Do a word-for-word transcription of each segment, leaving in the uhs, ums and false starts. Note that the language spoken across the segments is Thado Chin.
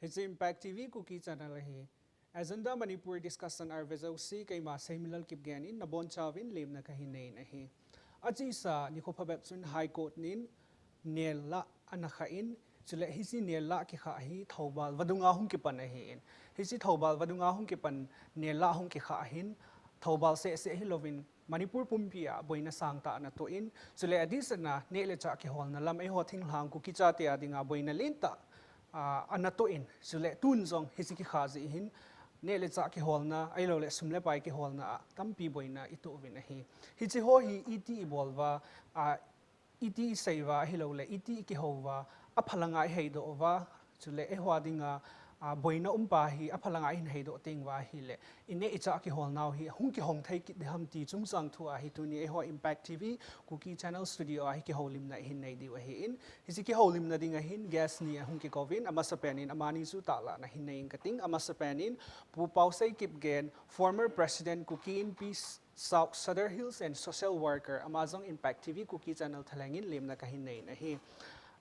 Hiche Impact T V Kuki Channel ahi. Agenda Manipur Discussion a vejouse keima Seimilal Kipgen in nabonchauvin lemna kahin nei ahi. Achesa nikho phabep chun High Court nin nel lah ana khah in, chule hiche nel lah kikha hi Thoubal vadunga hung kipan ahin. Hiche Thoubal vadunga hung kipan nel lah hung kikha ahin, Thoubal seh seh hilouvin Manipur pumpi a boina sangtah ana toh in, chule adeh sehna neh le chah kiholna lam eiho thinglhang Kuki chate a dinga boina lentah, ah, ana toh in, chule tun jong hiche kikha jeh hin neh le chah kiholna, ahilouleh sum le pai kiholna a tampi boina itoh uvin ahi. Hiche ho hi iti ibol uva, ah, iti isei uva, ahilouleh iti ikihou uva, aphalanga iheidoh uva, chule eiho a dinga, ah, boina umpa hi aphalanga ihin heidoh teng uva ahileh, ineh ichah kiholnau hi hung kihong thei kit diham ti chungchang thu ahi tuni eiho Impact T V Kuki Channel Studio a hi kihoulimna ihin nei diu ahin, hiche kihoulimna ding ahin guest ni ahung kikouvin, amasapen in amani chu tahlah na hin nei inge kating, amasapen in Pu Paosei Kipgen, former President Kuki Inpi South Sadar Hills and social worker, ama jong Impact T V Kuki Channel thalheng in lemna kahin nei ahi.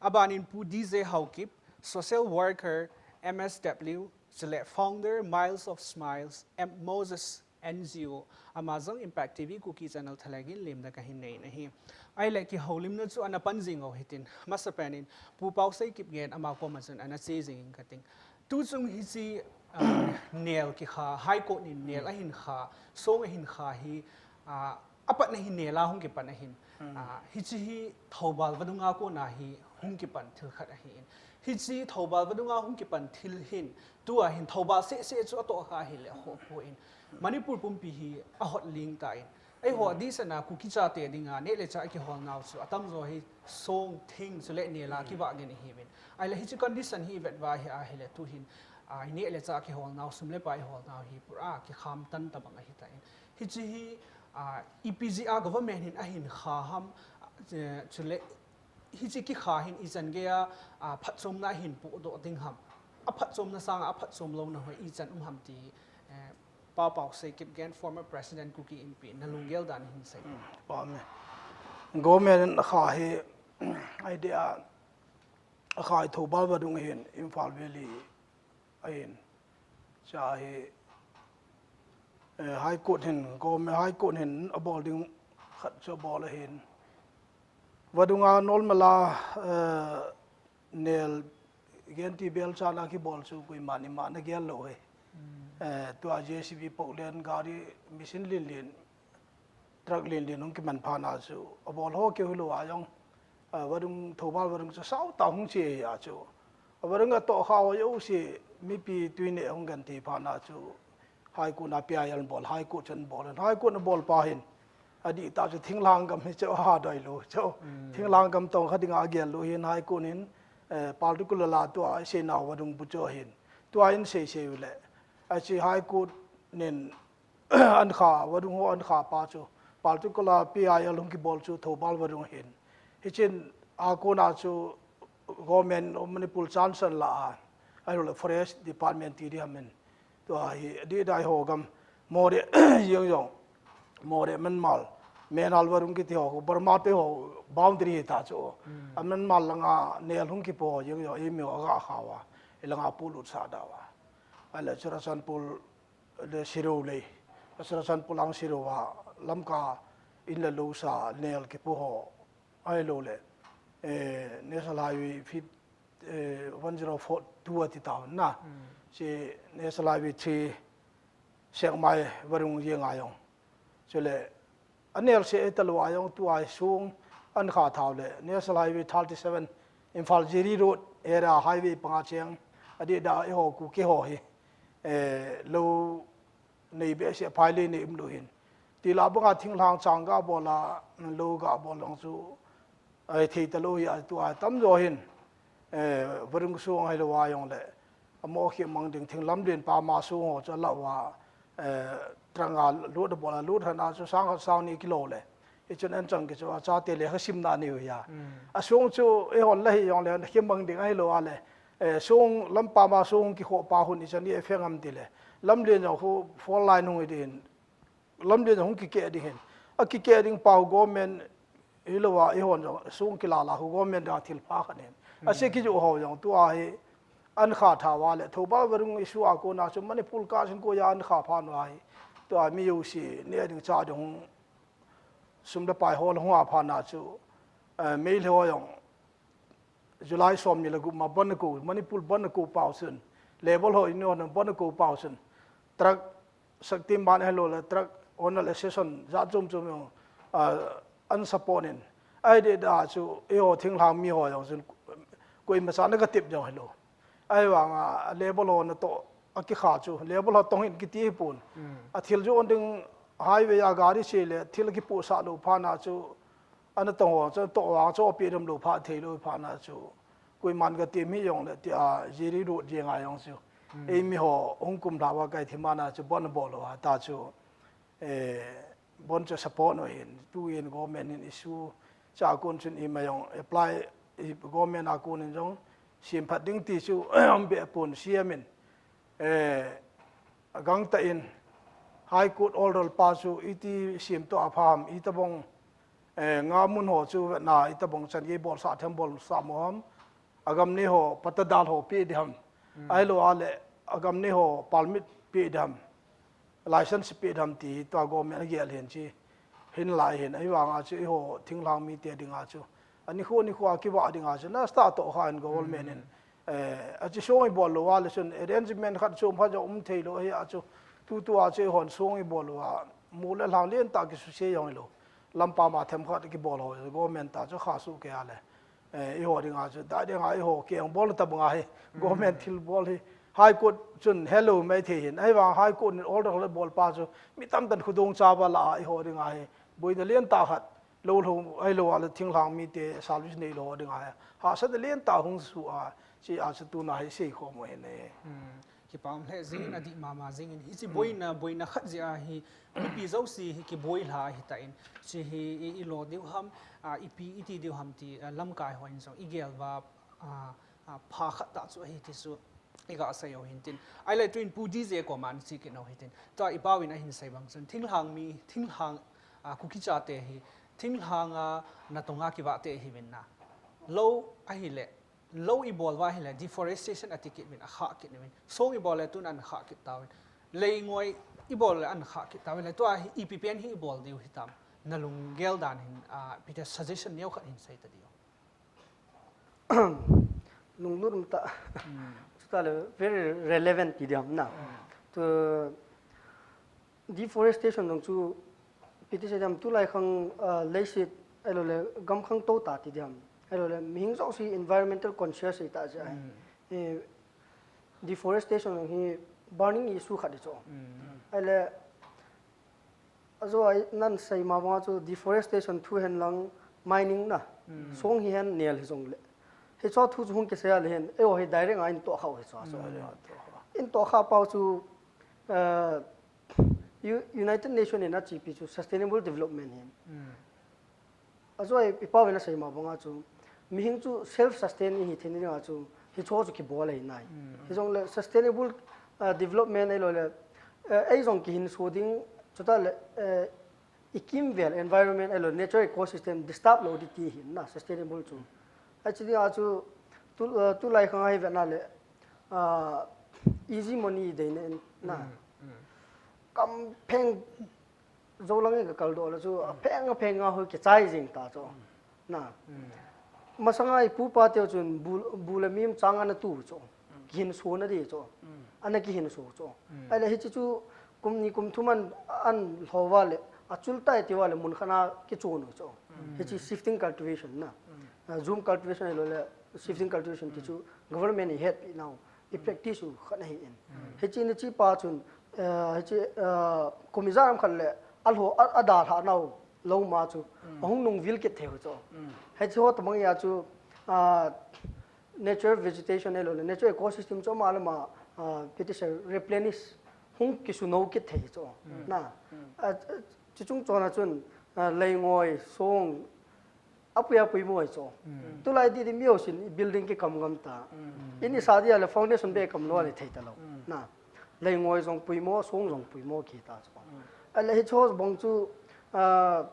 Abanin Pu D J Haokip, social worker, M S W, chule founder Miles of Smiles, M Moses N G O, ama jong Impact T V Kuki Channel thalheng in lemna kahin nei ahi. Ahileh kihoulimna chu ana pan jing u hitin, amasapen in Pu Paosei Kipgen ama koma chun ana che jing inge kating. Tuchung hiche, ah, nel kikha, High Court nin nel ahin kha, song ahin kha hi, ah, apatna hi nel a hung kipan ahin. Ah, hiche hi Thoubal vadunga kona hi hung kipan thil khat ahin. Hiche Thoubal vadunga hung kipan thil hin, tua hin Thoubal seh seh chu atoh kha ahileh khoh poi. Manipur pumpi hi ahot ling tan. Eiho adeh sehna Kuki chate dinga neh le chah kiholnau chu atamjo hi song, thing, chule nel a kivah ngen ihiuvin. Ahileh hiche condition hi ivet uva ahi ahileh tuhin, ah, ineh le chah kiholnau, sum le pai holnau hi pura kikham tan tabang ahitan. Hiche hi, ah, ipi jeh a government hin ahin kha ham, eh, chule hiche kikha hin ichan geiya, ah, phatchomna ahin pohdoh ding ham. Aphatchomna sanga aphatchom louna ho ichan um ham ti, eh, Pa Paosei Kipgen, former President Kuki Inpi, nalunggel dan hin sei. Pame. Government in akha hi, idea, akha hi Thoubal vadung ahin, Imphal Valley ahin. Cha hi, eh, High Court hin, Government High Court hin abol ding khat chu abol ahin. Vadunga normal a, eh, nel genti bel chana kibol chu koiman ima na gel lou hi. Eh, tua J C B, poklen, gari, machine lin lin, truck lin lin hung kiman phat na chu abol ho keu hilou a jong, ah, vadung, Thoubal vadung chu sao tah hung che ahi a chu. Avadung atoh kha ho jouse mipi tui neh hung genthei phat na chu High Court na P I L bol, High Court chun bol, High Court na bol pa hin adih tah chu thinglhang gam hi chu aha doi lou chu. Thinglhang gam tong kha dinga agel lou hin High Court nin, eh, particular la tua isei nau vadung bu chu hin. Tua in sei sei uleh, ache High Court nin an kha, vadung ho an kha pa chu, particular P I L hung kibol chu Thoubal vadung ahin. Hichun a kona chu Government of Manipur chan san la a, ahilouleh Forest Department ti ding ham in. Tua hi, adih dai ho gam, Moreh jeng jong, Moreh Myanmar, Myanmar vadung kiti ho, Burma te ho boundary hi ta chu. A Myanmar langa nel hung kipoh jeng jong, eimi ho aga kha uva, ilanga polut sah da uva. Ahileh Churachandpur le Sirou lei. Churachandpur lang Sirou a Lamka in le lou sa nel kipoh ho. Ahilouleh, eh, National Highway fif-, eh, one zero four two ati tauvin na. Hiche National Highway three Sengmai vadung jeng a jong. Chule, anel seh talou a jong tua song an kha thauleh, National Highway thirty-seven, Imphal Jiri Road, area highway panga cheng, adih da eiho Kuki ho hi, eh, lou nei behseh, phai lei nei um lou hin. Tila banga thinglhang chang ga bol a, lou ga bol jong chu, ahithei talou hi a tua tamjo hin, eh, vadung song ahilou a jongleh, amo khe mang ding thing lamlen pama song ho chu alah uva, eh, truck a load abol a, load hana chu sang khat sang ni kilo leh. Hichun an chang kichu a chate lekha simna anei u ahi. Asong chu eihon la hi jongleh, khe mang ding ahilou a leh, eh, song lam pama song kikhoh pa hon ichan i effect ham tileh. Lamlen jong khu four lane hung hi ding hin. Lamlen jong hung kikeh ding hin. Akikeh ding pa government hilou a, eihon jong song kila la khu government dinga thil pha khat hin. Ase kijoh ho jong tua hi, an kha tha uva le Thoubal Varung issue a kona chu Manipur ka sin ko ya an kha pha nu ahi. Tua mi yo si ne ding cha ding hung sum le pai hol hung a pha na chu, eh, Meitei ho jong July som ni le gup ma bon ko, Manipur bon ko pau sun. Level ho ino na bon ko pau sun. Truck Shaktiman hello le truck owner association ja chom chom jong, ah, an support in. Ai de da chu eiho thinglhang mi ho jong sun koima cha na ka tip jong hello. Ai vang a level ho na to a ki kha chu level ho tong hin kiti hi pun. A thil chu on ding highway a gari che le thil ki pu sa lo pha na chu ana tong ho chu to wa chu pi dam lo pha thei lo pha na chu. Koiman ka ti mi jong le ti a jiri ru je nga jong chu. Ei mi ho hung kum da wa kai thi ma na chu bon bol lo ha ta chu. Eh, bon chu support no hin, tu in government in issue, cha kun chun i ma jong apply, i government a kun in jong, sim phat ding ti chu, um be pun siam in, eh, gang ta in, High Court order pa chu, iti sim to a pham, ita bong, eh, nga mun ho chu, na ita bong chan ye bol sa them bol sa mo ham, agam ni ho, patadal ho pi di ham, ai lo a le, agam ni ho, permit pi di ham. License pe dam ti tua government a gel hin chi. Hin lai hin, ahi vang a chu, eiho thinglhang mi te ding a chu. Ani khu, ani khu a kiva ding a chu. Na sta to kha in government in. Eh, a chi song i bol lo a le chun arrangement khat chom kha jo um thei lo hi a chu. Tu tu a chu hon song i bol lo a. Mu le lhang lien ta ki su se jong lo. Lampa ma them khat ki bol ho government ta chu kha su ke a le. Eh, eiho ding a chu, dai ding a eiho keng bol ta bang a hi, government thil bol hi, High Court chun hello mai thei hin, ahi vang High Court in order le bol pa chu, mi tam tan khudong cha ba la a eiho ding a hi, boina lien ta khat, lo lo, ai lo a le thinglhang mi te service nei lo ding a hi, hahsatna lien ta hung su a, chi a chu tuna hi sei khom u hin e. Kipa um lheh jingin, a dih mama jingin, hichi boina, boina khat jeh a hi, mipi jouse hi kiboi lha ahi tan, chi hi i, i lo diu ham, a, ipi i ti diu ham ti, a, lamkai hon jong i gel uva, a, a, pha khat tah chu ahi ti chu i ga sei u hin tin. Ahile tuin Pu D J koma na chi kit u hitin. Tua i pau in ahin sei bang chun, thinglhang mi, thinglhang, a, Kuki chate hi, thinglhang a natong a kivah te hi vin na. Lo ahile, lo i bol uva ahile, deforestation a ti kit uvin, a khah kit uvin. Song i bol le tun an khah kit tauvin. Leingoi i bol le an khah kit tauvin. Le tua hi ipi pen hi i bol diu hitam. Na lunggel dan hin, a, ipi ti suggestion neo khat hin sei ta diu. Lunglut um ta. Chuta le very relevant ti diam na. Tu deforestation jong chu, ipi ti sei diam, tulai khang, ah, leiset, ahilou le, gam khang to ta ti diam. Ahilou le, mihing jouse environmental conscious ta jeh ahi. Eh, deforestation jong hi burning issue khat ahi chu. Ahile, ajo a nan sei ma banga chu deforestation thu hen lang mining na. Song hi hen nel hi jong le. Hicho thu chu hung kisei a le hin, eiho hi direct a in toh kha u hicho chu. In toh kha pau chu, eh, U-, United Nation in a chepi chu sustainable development hin. Ajo i, i pau in a sei ma banga chu, mihing chu self sustain i hi theina dinga chu, hicho chu kibol ahi nai. Hi jong le sustainable, uh, development ahilou le, uh, ei jong kihinso ding, chuta le, uh, i kimvel environment ahilou nature ecosystem disturb lou di ti hin na sustainable chu. Achi dinga chu, tu, uh, tulai khang a hi vena le, uh, easy money deina in na. Kam pheng Jolang i ka kaldoh le chu, a pheng a pheng a hoi kichai jing ta chu. Na. Masanga i pu pa teu chun bu, bu le mim chang ana tu chu. Kihinso na di chu. Ana kihinso chu. Ahile hichi chu kum ni kum thum an, an lhou va le, a chul tai ti va le mun khat a kichon u chu. Hichi shifting cultivation na. Ah, zoom cultivation ahilou le, shifting cultivation ti chu government in hetpi nau. I practice u khat ahi in. Hichi ni chi pa chun, eh, hichi, eh, kum ijat ham khat le, a lho, a, a dalha nau lou ma chu, ahung nung vil kit thei u chu. Hichi ho tabang a chu, ah, nature vegetation ahilou le, nature ecosystem chu ama le ama, ah, ipi ti sei, replenish, hung kisu nou kit thei chu. Na, ah, chuchung chon a chun, ah, leingoi, song, apui apui mo ahi chu. Tulai di di mi ho sin building kikam ngam ta. In i sa dia le foundation be kam lou le thei ta lou. Na. Leingoi jong pui mo, song jong pui mo ki ta chu. Ahile hicho bang chu, ah,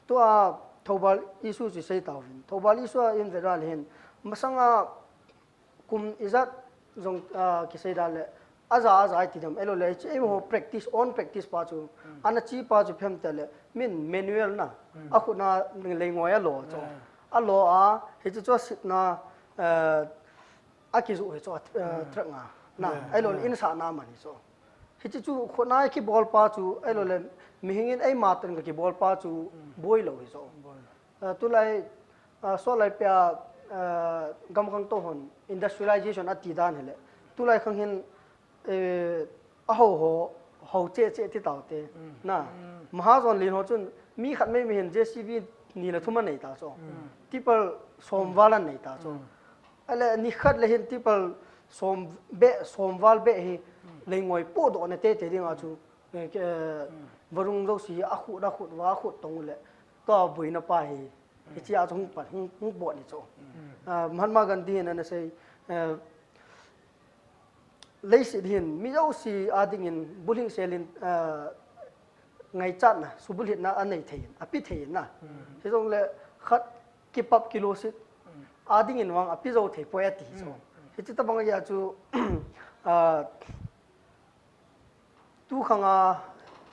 tua Thoubal issue chu sei tauvin. Thoubal issue a in veda le hin. Masanga kum ijat Jong, ah, kisei dan le, aja, aja iti dam, elo le, hiche eiho practice, own practice pa chu, ana chi pa chu phem tale, min manual na, akhut na leingoi alo chu. Alo a, hiche chu asitna, eh, akijoh hi chu, eh, truck nga, na, elo le insahna man hi chu. Hiche chu khut na kibol pa chu, elo le, mihing in eima tah in kakibol pa chu, boi lou hi chu. Ah, tulai, ah, sotlai pia, ah, gamkhang to hon industrialization ati dan hile. Tulai khang hin, eh, aho ho, ho che che ti tau te. Na, mahajon lin ho chun, mi khat mai mi hin J C B ni le thum anei ta chu. Tipper som val anei ta chu. Ale ni khat le hin tipper som be, som val be hi, leingoi podoh na te te ding a chu. Eh, ke, eh, varung jouse hi akhut, akhut, va akhut tong le, tua boina pa hi, hiche a chu hung pan, hung, hung bol ni chu. Ah, Mahatma Gandhi in ana sei, eh, leiset hin, mi jouse a dingin, bulhing selin, eh, ngaichatna, subulhitna anei thei in, ape thei in na. Hijongle khat kipap kiloset, a dingin vang ape jou thei poi ati chu. Hiche tabang a chu, ah, Tu khang a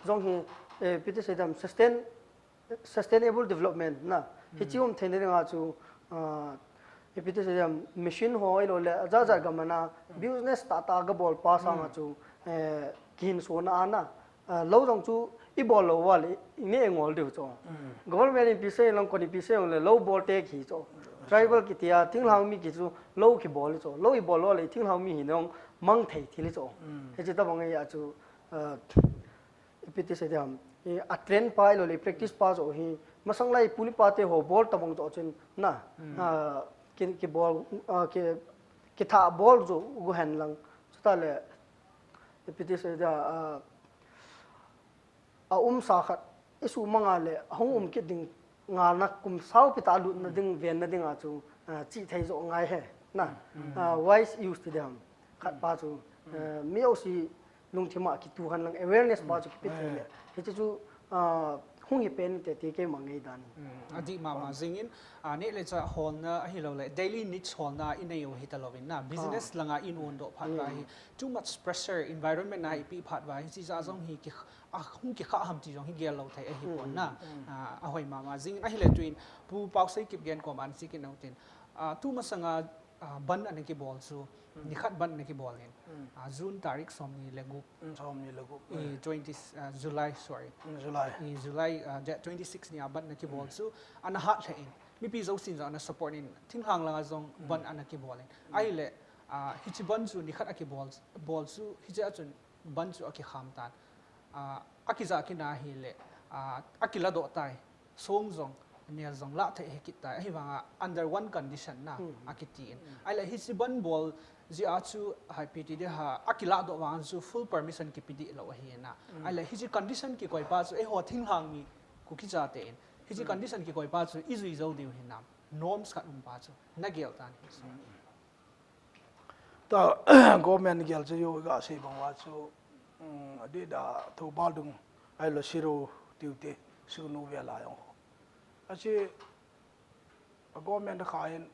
jong hi, eh, ipi ti sei dam, sustain, sustainable development na. Hiche um theina dinga chu, ah, ipi ti sei dam, mission ho ahilou le, ajat jat gam a na, business tah tah gabol pa sanga chu, eh, kihinsona a na, ah, lou jong chu ibol lou uva le, ineh ngol diu chu. Government in ipi sei lang, koi in ipi sei lang le, lou bol te kihi chu. Tribal kiti a, thinglhang mi kiti chu, lou kibol chu. Lou ibol lou le, thinglhang mi hi nong mang thei thil chu. Hiche tabang a chu, ah, ipi ti sei dam, i, a trend pa ahilou le, practice pa joh hi, masang lai pu le pa te ho bol tabang joh chun, na, ah, ki, kibol, ah, ki, kithah bol joh gu hen lang, chuta le, ipi ti sei dam, ah, a umsa khat, i sumang a le, ahung um kit ding, ngalna kum saupi tah lutna ding, venna ding a chu, ah, chih thei joh ngai he, na, ah, wise use ti dam, khat pa chu, ah, mi jouse lungthim a kituh hen lang awareness pa chu kipe thei le. Hiche chu, ah, hung hi pen te ti keima ngaidan. Adih mama jing in, ah, neh le chah holna ahilou le, daily needs holna inei u hita lou in na, business langa in on doh phat uva hi, too much pressure, environment na ipi phat uva hi, hiche a jong hi ki, ah, hung kikhah ham ti jong hi gel lou thei ahi pon na. Ah, ahoi mama jing in ahile tuin, Pu Pausei Kipgen koma ana sei kit nau tin. Ah, tu masanga, ah, bandh ana kibol chu, nikhat bandh ana kibol in. Ah, June tarik somni le gup. Somni le gup. I, twenty, ah, July, sorry. July. I, July, ah, date twenty-six ni a bandh ana kibol chu, ana hat lheh in. Mipi jousen jong ana support in, thinglhang langa jong bandh ana kibol in. Ahile, ah, hiche bandh chu nikhat akibol, bol chu, hiche a chun bandh chu akikham tan. Ah, akija kit na hile, ah, akiladoh tai. Song jong, nel jong lah thei hi kit tai. Ahivanga under one condition na, akiti in. Ahile hiche bandh bol jeh a chu, ipi ti ding ham, akiladoh vang chu full permission kipe ding lou ahi na. Ahile hiche condition kikoi pa chu, eiho thinglhang mi Kuki chate in. Hiche condition kikoi pa chu, ijui jou diu hinam. Norms khat um pa chu, nagel tan hi. Ta, government gel chu iga sei bang uva chu, um, adeh a Thoubal dung, ahilou Shirui, Tuite, Sugnu vel a jong ho. Ache, a government kha in,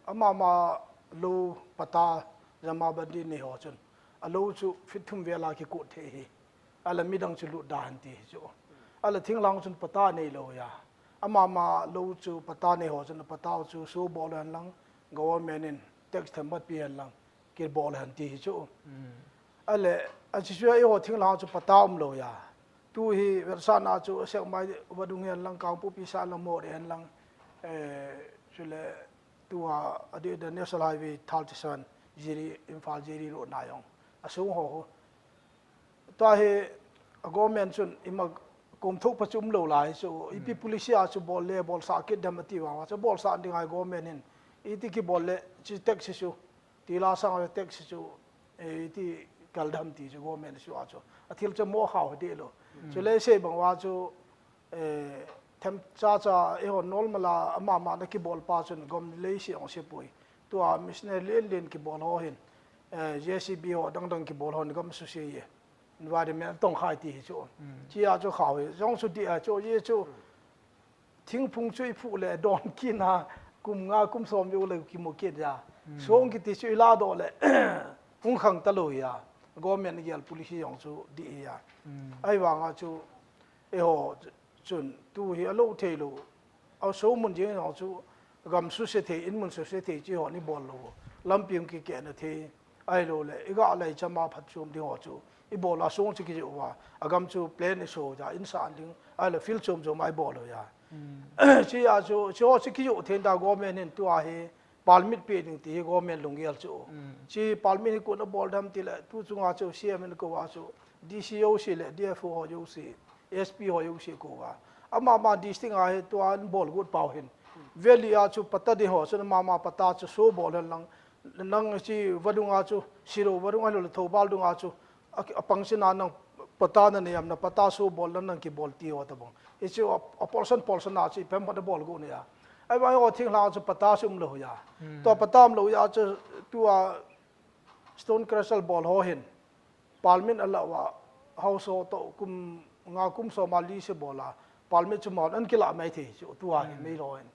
amama lou patta, jamabandi nei ho chun, alou chu feet thum vel a kikot thei hi. Ahile midang chu lut da hen ti hi chu. Ahile thinglhang chun patta nei lou a. Amama lou chu patta nei ho chun patta chu so bol hen lang, government in tax themkhat pe hen lang, kibol hen ti hi chu. Ahile, ache chu eiho thinglhang chu patta um lou a. Tu hi vetsahna chu Sekmai vadung hen lang, Kangpokpi side lang, Moreh hen lang, eh, chule tua adeh a National Highway thirty-seven, Jiri, Imphal Jiri road na jong. Asung ho ho. Tua hi a government chun ima kom thou pa chu um lou lai chu, ipi policy a chu bol le bolsah kit dem ati vang uva chu bolsah ding ahi government in. Iti kibol le chu tax chu, tila sang a tax chu, eh, iti kal dem ti chu government chu a chu. Athil chu mo khau deh lou. Chule sei bang uva chu, eh, themcha cha eiho normal a amama na kibol pa chun gam lei se ong se poi. Tua missionary len len kibol ho hin, eh, J C B ho dang dang kibol ho hin gam suse e. Environment tong khai ti hi chu. Chia chu khau hi, jong chu ti a chu, ye chu. Thingphung chu iphuh le don kit na, kum nga, kum som jou le kimu kit a. Song kiti chu iladoh le. hung khang talou hi a, government gel policy jong chu dih hi a. Ahivanga chu, eiho chun tu hi alou thei lou, aso mun jeng jong chu, gam suse thei, in mun suse thei chi ho ni bol lou. Lampi hung kikehna thei, ahilou le, iga lai chama phatchom ding ho chu, ibol a song chu kijih uva, agam chu plan iso ja, in san ding, ahile field chom chom a ibol lou ja. Chi a chu, chi ho chu kijih thei da government hin tua hi, permit pe ding ti hi government lunggel chu. Chi permit hi kun abol dam ti le, tu chunga chu C M in ko a chu, D C jouse le, D F O ho jouse, S P ho jouse ko a. Ama ma district a hi tua an bol gut pau hin. Valley a chu patta ding ho chu ama ma patta chu so bol hen lang. Nang chi vadung a chu, Siro vadung a lo le Thoubal dung a chu, a, apang sina nang patta na nei am na patta so bol la nang kibol ti ho tabang. Hichu a, a polson polson a chu iphem phat bol go ne a. Ahivang ho thinglhang chu patta chu umlou ja. Tua patta umlou ja chu tua stone crusher bol ho hin. Permit ala uva house ho to kum nga kum som a lease bol a. Permit chu mon an kila mai thei chu tua hi mei lo hin.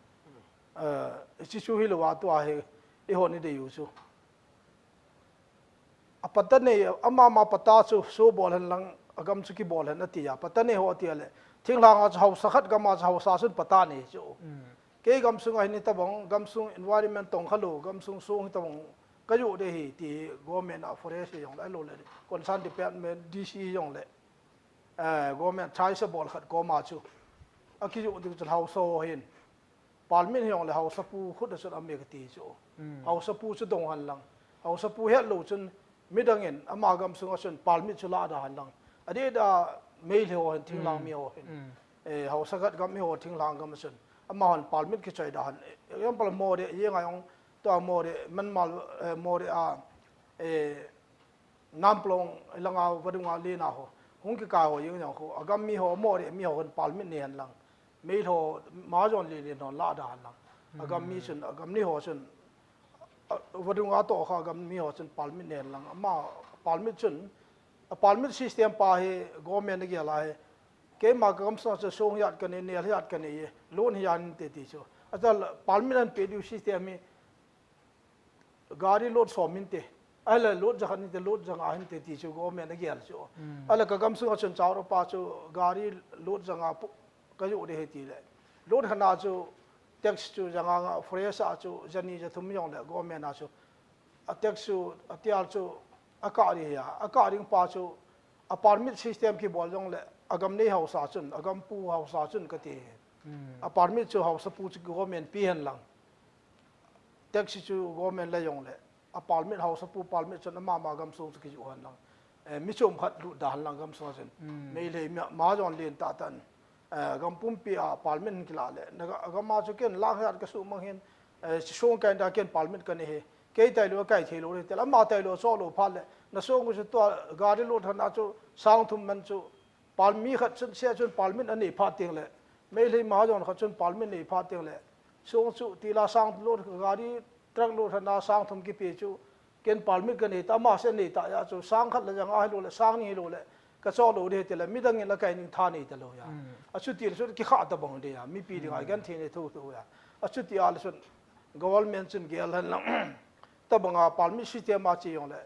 Eh, chi chu hilou a tua hi eiho ni dei u chu. A patta nei, ama ma patta chu so bol hen lang, agam chu kibol hen ati a. Patta nei ho ati a le. Thinglhang a chu hausa khat gam a chu hausa chun patta nei chu. Kei gam sung a hin hitabang, gam sung environment tong kha lou, gam sung song hitabang, ka joh ding hi ti government a forest jong le, lo le, concern department D C jong le, eh, government chai sa bol khat koma chu. A kijoh ding chu hausa ho hin. Permit hi jong le hausa pu khut a chun a me kati chu. Hausa pu chu dong hen lang. Hausa pu het lou chun midang in ama gam sunga chun permit chu la da hen lang. Adeh da Meitei ho hin thinglhang mi ho hin. Eh, hausa khat gam mi ho thinglhang gam a chun. Ama hon permit kichoi da hen. Example Moreh, jeng a jong tua Moreh, Myanmar, eh, Moreh a, eh, Namplong langa vadung a lena ho. Hung kikai ho jeng jong ho. Agam mi ho, Moreh mi ho hin permit nei hen lang. Meitei ho, Mahajon lien lien ho la da hen lang. Agam mi chun, agam ni ho chun, a, vadung a toh kha agam mi ho chun permit nei hen lang. Ama permit chun, a permit system pa hi government a gel a hi. Keima ka gam sunga chu song jat ka nei, nel jat ka nei, load hi jat inte ti chu. Atal permit an pe diu system hi, gari load som inte. Ahile load ja khat inte, load ja nga hinte ti chu government a gel chu. Ahile ka gam sunga chun chao pa chu gari load ja nga pu-, ka joh ding hi ti le. Load khat na chu tax chu ja nga nga, fresh a chu ja ni ja thum jong le government a chu. A tax chu, a tial chu, a kah ding hi a. A kah ding pa chu, a permit system kibol jong le, agam nei hausa chun, agam pu hausa chun kati hi. A permit chu hausa pu chu government pe hen lang. Tax chu government la jong le, a permit hausa pu permit chun ama ma gam sung chu kijoh hen lang. Eh, mi chom khat lut da hen lang gam sung a chun. Meitei mi, Mahajon lien tah tah in. Eh, gam pumpi a permit hin kila le. Na ga-, gam a chu ken lang jat ka suh mang hin, eh, chi song kai da ken permit ka nei hi. Kei tailou, kai theilou le. Tel ama tailou, cho lou phat le. Na song chu tua gari load khat na chu sang thum man chu. Pal mi khat chun sia chun permit a nei phat teng le. Meitei Mahajon khat chun permit nei phat teng le. Song chu tila sang load gari truck load khat na sang thum kipe chu. Ken permit ka nei ta, ama se nei ta ja chu, sang khat le ja nga hilou le, sang ni hilou le, ka cho lou ding ti le, midang in la kai ning tha nei talou ja. A chuti le chu kikha tabang ding ja, mipi ding a genthei nei thotho ja. A chuti a le chun, government chun gel hen lang, tabang a permit system a che jong le,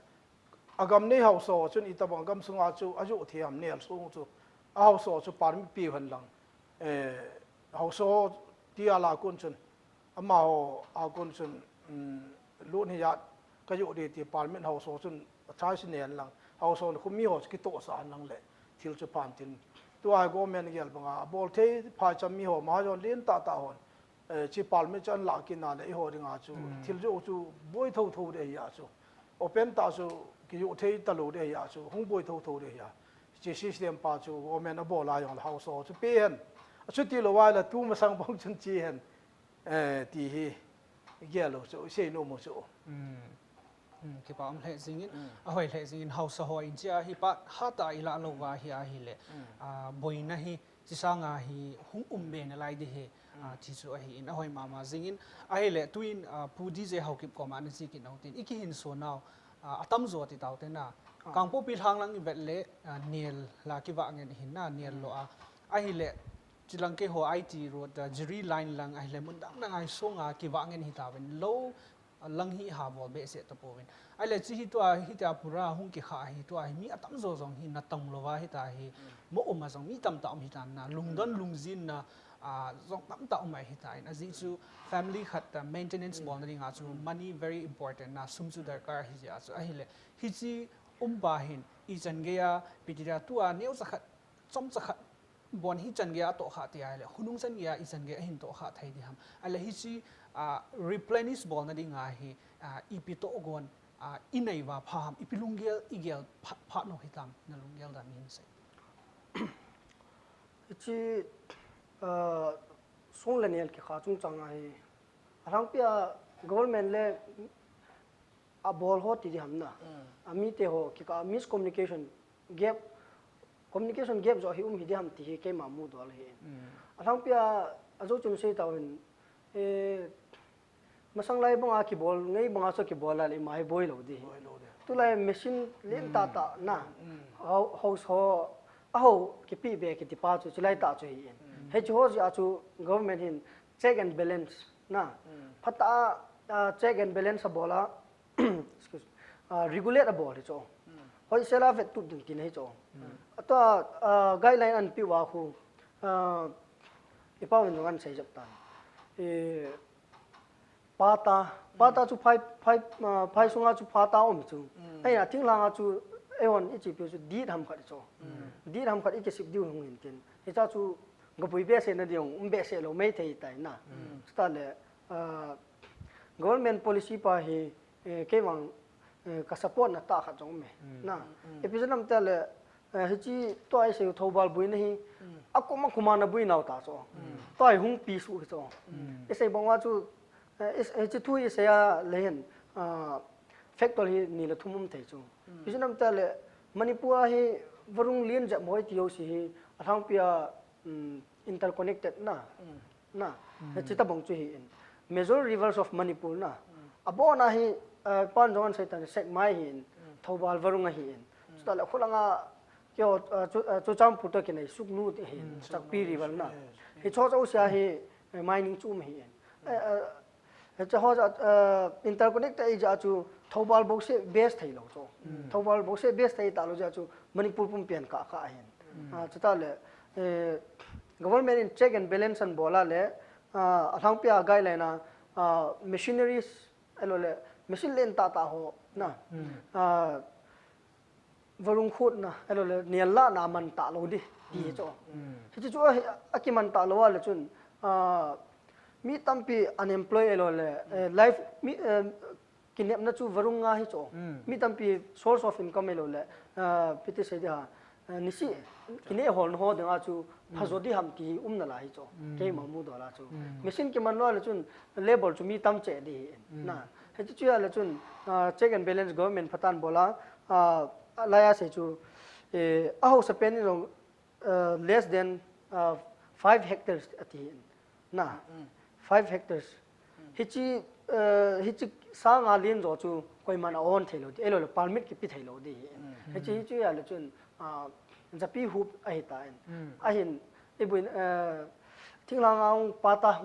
agam nei hausa ho chun itabang gam sunga chu, ajoh thei ham nel song chu, a hausa ho chu permit pe hen lang. Eh, hausa ho ti a la kon chun, amaho a kon chun, um, load hi jat ka joh ding ti permit hausa ho chun a chai si nei hen lang. Hausa ho khu mi ho chu kitoh sah hen lang le thil chu phan tin. Tua hi government gel banga, a bol thei phaicham mi ho, Mahajon lien tah tah hon. Eh, chi permit chu an lah kit na le eiho ding a chu. Thil joh chu boi thotho ding ahi a chu. Open tah chu kijoh thei talou ding ahi a chu. Hung boi thotho ding ahi a. Chi system pa chu government a bol a jong le hausa ho chu pe hen. A chuti lou a le tu masang bang chun che hen. Eh, ti hi, gel lou chu, sei nom u chu. Hmm, kipa um lheh jingin, ahoi lheh jingin, hausa ho in chia hi pa, hatah a i lah lou va hi ahile, ah, boina hi, chi sanga hi, hung um be nalai ding hi, ah, ti chu ahi in, ahoi mama jingin, ahile, tuin, ah, Pu D J Haokip koma na chi kit nau tin, i kihin so nau, ah, atam jo ti tau te na. Kangpokpi lhang lang i vet le, ah, nel la kivah ngen hin na, nel lo a. Ahile, Chilang keiho I T road, ah, Jiri line lang ahile mun dang dang a hi song a kivah ngen hi tauvin lou, lang hi ha bol behseh tapouvin. Ahile chu hi tua hi tia pura hung kikha hi tua hi mi atam jo jong hi na tang lova hi ta hi mo um a jong mi tamtah um hi ta na lungdon lungjin na a jong tamtah um a hi ta in. Ajeh chu family khat ta maintenance bol na dinga chu money very important na sum chu darkar hi jeh a chu ahile hi chi um pa hin i chan gei a piti da tua neo cha khat chom cha khat bon hi chan gei a toh kha ti ahile hunung chan gei a i chan gei a hin toh kha thei di ham. Ahile hi chi a replenish bol na dinga hi a ipi toh gon a i nei va pha ham ipi lunggel i gel pha, pha no hi tam na lunggel da min sei. Hichi a song le nel kikha chungchang a hi alhangpi a government le a bol ho ti di ham na. A mite ho kikah a miscommunication gap, communication gap jo hi um hi di ham ti hi keima mudol hi. Alhangpi a ajo chun sei tau hin e masang lai banga kibol ngai banga chu kibol la le ima hi boi lo di. Tulai machine len ta ta na. Ho ho so a ho kipi be kiti pa chu chulai ta chu hi in. He chu ho ji a chu government hin check and balance na. Phata a check and balance a bola excuse, a regulate a bol hi chu. Hoi sela vet tup ding tin hi chu. Ato a guideline an pi wa khu a ipa win jong an sei jap tan. E pata pata chu phai phai phai sunga chu pata um chu. Ai a thing langa chu e hon i chi pi chu dit ham khat chu. Dit ham khat i ke sip diu hung hin tin. Hi cha chu ga pui be se na diu um be se lo mai thei tai na. Sta le a government policy pa hi keivang ka support na ta khat jong me na. Episode nam ta le hichi to ai sei thobal bui na hi a kuma kuma na bui nau ta cho. To ai hung pi su cho. I sei bang wa chu hichi thu i sei a le hin factor hi ni le thum um thei chu. Episode nam ta le Manipur a hi varung lien jep hoi ti ho si hi a thang pi a interconnected na. Na, hichi tabang chu hi in. Major rivers of Manipur na. Abona hi pan jong an saitan Sekmai hi in. Thoubal Varung a hi in. Chuta le khulanga kyo chu Churachandpur to kinai Sugnu te hi in. Chakpi river na. Hi cho cho sia hi mining chu um hi in. Hichi ho interconnect ai ja chu Thoubal bou se base thei lo cho. Thoubal bou se base thei ta lo ja chu Manipur pum pian ka ka hin. Chuta le government in check and balance an bola le a thang pia guideline a machineries alo le machine len ta ta ho na varung khut na alo le nial la na man ta lo di ti cho. Hichi chu a ki man ta lo a le chun mi tampi unemployed alo le life mi kinepna chu varung nga hi cho. Mi tampi source of income elo le piti sei di ha nisi kine hol ho dinga chu phajo di ham ti um na la hi cho. Keima mu dola chu machine kiman lo le chun labor chu mi tam che di na. Hichi chu ya le chun check and balance government phatan bola laya sei chu a ho sa pen ni less than five hectares ati na. Five hectares. Hichi hichi sanga lien jo chu koiman a on thei lo di elo le permit kipi thei lo di. Hichi hichi ya le chun japi hup ahi ta in ahin ibuin thinglhang ang pata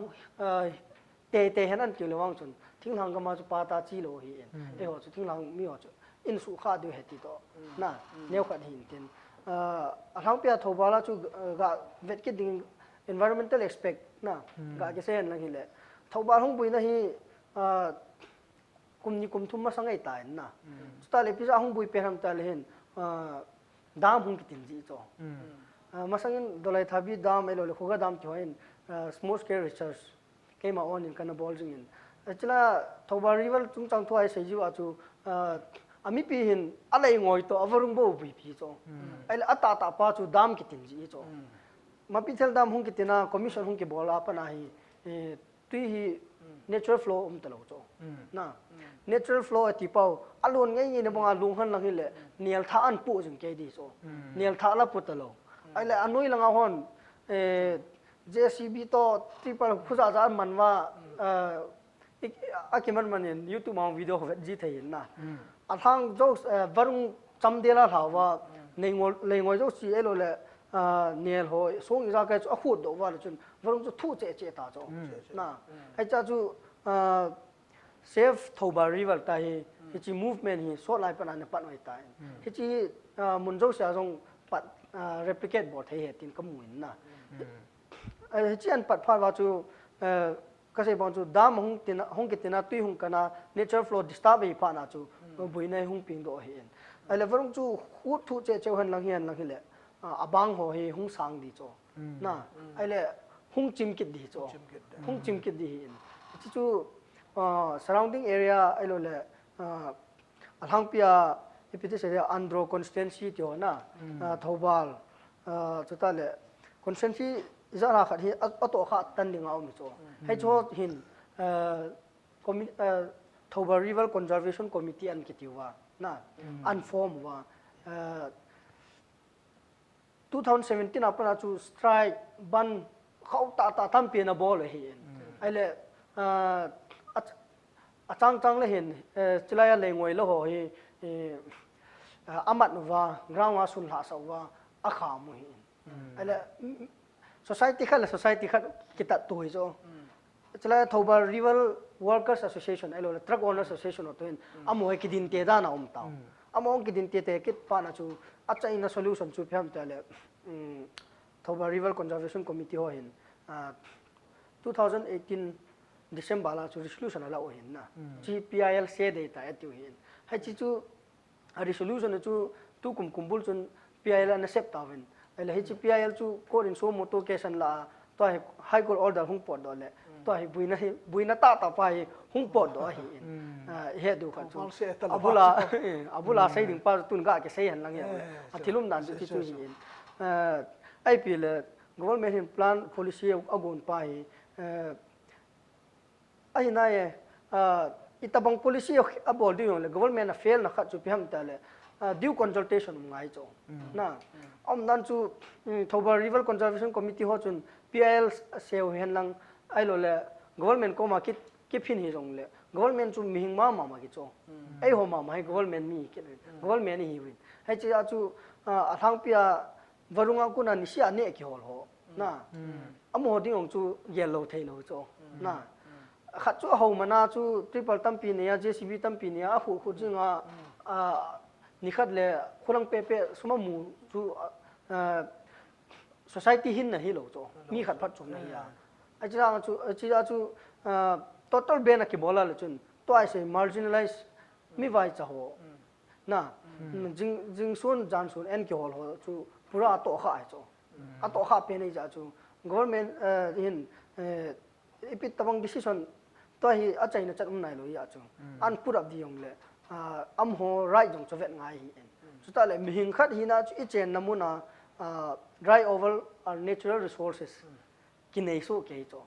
te te hen an kile wang chun thinglhang gama chu pata chi lo hi in. Eiho chu thinglhang mi ho chu in su kha diu he ti to na neo khat hin tin a thang pia Thoubal a chu ga vet kit ding environmental aspect na ga ke sen lang hi le Thoubal hung bui na hi kum ni kum thum masang ai ta in na. Chuta le pisa hung bui pe ham ta le hin dam hung kitin ji cho. Masang in Dolaithabi dam elo le Khuga dam ti ho in small scale research keima on in kana bol jing in. Chila Thoubal river chungchang thu ai sei jiu a chu a mipi hin a lei ngoi to a varung bo bui pi cho. Ai le a ta ta pa chu dam kitin ji cho. Mapithel dam hung kitina commission hung kibol a pana hi tui hi natural flow um ta lo cho. Na natural flow ati pau a lon ngai ngai na banga lung han lang hi le nial tha an pu jing ke di cho. Nial tha la pu ta lo. Ai le a noi langa hon J C B to triple khuza za man wa a kiman man in YouTube ma video ho vet ji thei in na. A thang jo varung cham de la hlau wa nei ngol lei ngoi jo si elo le nel ho song i za kai chu a khut do wa le chun varung chu thu che che ta cho. Na hai cha chu Save Thoubal River ta hi, hichi movement hi sot lai pana na pan oi ta. Hichi uh, mun jousea jong pat uh, replicate bol thei he tin kamu in na. Hichi an pat phat va chu uh, kasei bang chu dam hung tina hung kitina tui hung kana nature flow disturb hi phat na chu buina hung ping do hi in. Ahile varung chu khu thu che cheu hen lang hi hen lang hi le uh, abang ho hi hung sang di chu. Na, ahile hung chim kit di chu. Hung chim kit di hi in. Hichi chu uh, surrounding area ahilo le uh, alhangpia ipi ti se Andro constituency ti ho na uh, Thoubal uh, chuta le constituency ijat ha khat hi ato kha tan ding a um chu. Hei chu hin uh, Thoubal River Conservation Committee an kiti uva na an form uva uh, two thousand seventeen a pana chu strike ban khau ta ta tampi na bol ahi in. Ahile uh, achang chang le hin uh, chilai a lengoi lo ho hi uh, amat uva ground a sun lhah sa uva a kha mu hi in. Ahile society khat le society khat kitat tu hi chu. Chulai Thoubal River Workers Association ahilo le Truck Owners Association ho to hin amaho hi kidinte dan a um tau. Amaho kidinte te kit pana chu achaina solution chu phiam ta le um, Thoubal River Conservation Committee ho hin uh, two thousand eighteen December la chu resolution ala o hin na. Chi P I L se de ta atiu hin. Hai chi chu a resolution chu tu kum kum bul chun P I L an accept ta ven. Ahile hichi P I L chu court in suo motu case an la tua hi High Court order hung pot do le tua hi buina hi buina ta ta pa hi hung pot do hi in. He du khat chu abula abula sei ding pa tun ga ke sei han lang ya a thilum dan chu chu hi in. Ai pi le government hin plan policy a gon pa hi Ahi nai e, uh, itabang policy a bol ding le government a fail na khat chu pi ham ta le uh, due consultation um ngai chu. Na, um nan chu um, Thoubal River Conservation Committee ho chun P I L seu hen lang ai lo le government koma kit kiphin hi jong le government chu mihing ma ma ma ki chu. Ei ho ma ma hi government mi ki government hi win. Hai chi a chu uh, a thang pia Varunga kuna nisia ne kihol ho. Na. Amaho ding ong chu gel lo thei lo chu. Na. Khat chu aho mana chu triple tampi nei a, J C B tampi nei a, a khu khu jing a, a, ni khat le khulang pe pe suma mu chu, a, society hin na hi lo chu. Mi khat phat chu na hi a. A chi a chu, a chi a chu, a, total ban a kibol a le chun. Tua ai sei marginalized mi vai cha ho. Na, jing, jing sun, jan sun, en kihol ho chu pura a toh kha ai chu. A toh kha pen ei ja chu. Government uh, hin uh, ipi tabang decision to hi a chaina chat um nai lo ya chu. An put up di yong le uh, am ho right jong chu vet ngai hi en. Chu ta le mihing khat hi na chu i chen na mun a uh, right over our natural resources. Kinei so kei cho.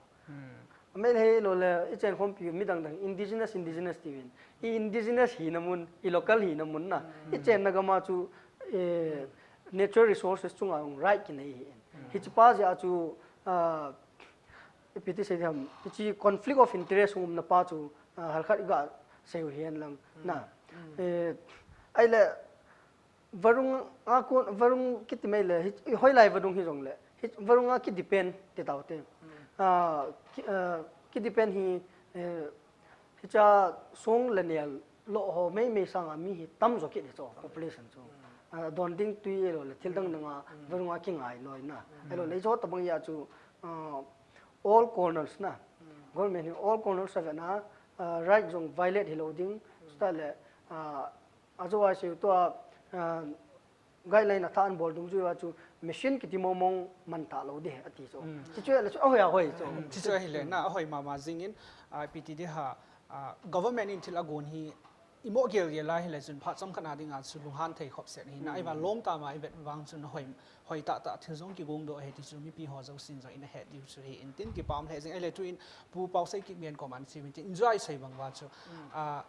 Amel hei lo le i chen khom pi mi dang dang indigenous indigenous ti win. I indigenous hi na mun, i local hi na mun na. I chen na gama chu eh, natural resources chunga ung right kinei hi. Hi chi pa ja chu ah, ipi ti sei ham, i chi conflict of interest um na pa chu ah, hal khat i ga sei u hian lang na. Eh, ai le Varung a kun, varung kiti mai le, hi, hoi lai varung hi jong le, hi, varung a ki depend ti tau te. Ah, ki, ah, ki depend hi, eh, hi cha song le nel lo ho mai mai sang a mi hi tam jo ki de cho, population chu. Ah, don ding tui lo le, thil dang dang a, varung a ki ngai lo na. Elo le jo tabang ya chu, ah, all corners na. Government hi all corners a na, ah, right jong violate hi lo ding, sta le, ah, A chu ai siu tua, ah, guideline a tha an bol dung chu a chu machine kiti mo mong man ta lo de ati chu. Chi chu le chu a hoi a hoi chu. Chi chu hi le na a hoi ma ma jing in, ah, P T D ha, ah, government in thil a gon hi i mo gel gel a hi le chun pha chom khat na ding a chu lunghan thei khop set hi na ai va lom ta ma i vet vang chun hoi, hoi ta ta thil jong ki gong do he ti chu mi pi ho jo sin jo in a he diu chu hi in tin ki pam le jing ai le tu in pu pau sei ki mian ko man si min tin enjoy sei bang va chu. Ah,